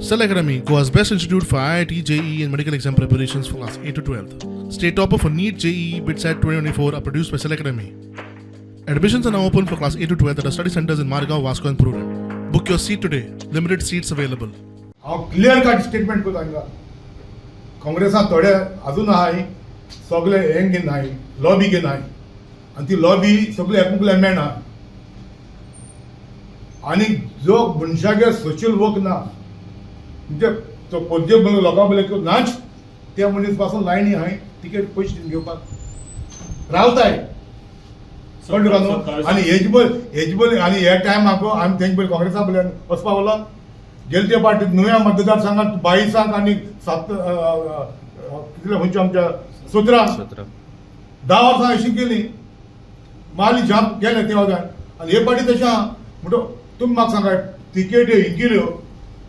Cell Academy, Goa's best institute for IIT, JEE, and medical exam preparations for class 8 to 12. State topper for NEET, JEE, BITSAT 2024 are produced by Cell Academy. Admissions are now open for class 8 to 12 at our study centers in Margao, Vasco, and Prudent. Book your seat today. Limited seats available. हांव clear cut statement करता हांगा. काँग्रेसांत थोडे अजून आहाय, सगळे हें घेनाय, lobby घेनाय आनी ती लॉबी सगळे एकमुकल्या मेळना. आनी जो मनशागेर सोशल वर्क ना, म्हणजे तो पणजे लोकां बले नाच, त्या मनीस पासून लायनी आहाय तिकेट पयशे दिवन घेवपाक रावताय. कळ्ळें तुका न्हू? आनी हेज बल आनी हे टायमाक आमी तेंचे पयलीं काँग्रेसा बल्यान वचपा पावला. गेले ते पाटी नुव्या मतदारसंघात 22 आनी सात कितले खंयच्या आमच्या 17. 17. 10 वर्सां अशी केली, माली जाम गेले ते वगान. आनी हे पाटी तशें आहा. म्हणटा तुमी म्हाका सांगा, तिकेट हिंकिल्यो,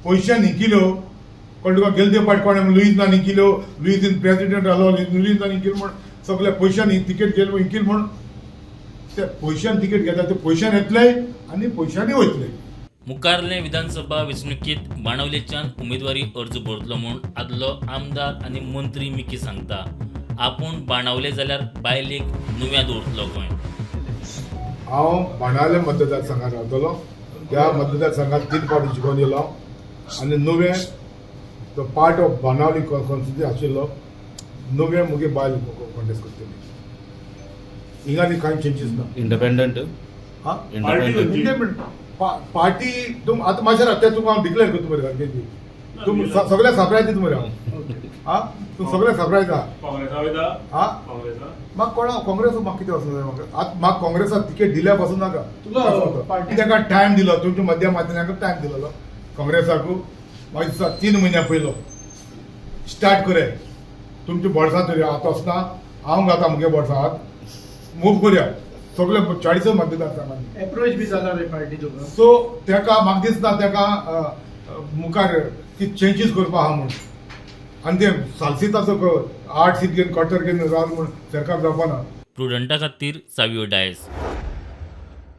पयशान हिंकिल्यो. कळ्ळें तुका? गेले ते पाटी कोणें लुईझान हिंकिल्यो. लुईझीन प्रेसिडेंट जालो, लुईझान हिंकील म्हूण सगळे पयशान तिकेट गेले, हिंकील म्हूण. ते पयशान तिकेट घेता, ते पयशान येतले आनी पयशांनी वयतले. मुखारले विधानसभा वेंचणुकेंत बाणावलेच्यान उमेदवारी अर्ज भरतलो म्हूण आदलो आमदार आनी मंत्री मिकी सांगता. आपूण बाणावले जाल्यार बायलेक नुव्या दवरतलो गोंय. हांव बाणावले मतदारसंघात रावतलो. त्या मतदारसंघात तीन फावटी जिखोन येयलो आनी नुवें तो पार्ट ऑफ बाणावली कॉन्स्टिट्युन्सी आशिल्लो. नुवें मुगे बायल कॉन्टेस्ट करतली. हिंगा आनी कांय चेंजीस ना. इंडिपेंडंट? हा. इंडिपेंडंट. इंडिपेंडंट. पार्टी तुम आतां मातशें राव, तें तुमकां हांव डिक्लेअर करता मरे सारकें. तुम सगळ्याक सरप्रायज दिता मरे हांव. हा, तूं सगळ्याक सरप्रायज आहा. काँग्रेसा वयता? हा. काँग्रेसा. म्हाका कोणा काँग्रेस म्हाका कितें वचूंक जाय. म्हाका आतां म्हाका काँग्रेसाक तिकेट दिल्या पासून नाका. तुका पार्टी- ताका टायम दिलो, तुमच्या मध्य टायम दिलेलो काँग्रेसाकू. म्हाका दिसता 3 म्हयन्या पयलो स्टार्ट करे तुमच्या बोर्सां तरी. आतां वचना हांव, घाता मुगे बोर्सां हात, मूव करया सगळे 40 मतदारसंघांनी. अप्रोच बी जाला रे पार्टी तुका? सो तेका म्हाका दिसना तेका मुखार की चेंजीस करपा आहा म्हूण. आनी ते सालसिताचो 8 सीट घेवन, क्वॉर्टर घेवन रावन म्हूण सरकार जावपाना. प्रुडंटा खातीर सावियो डायस.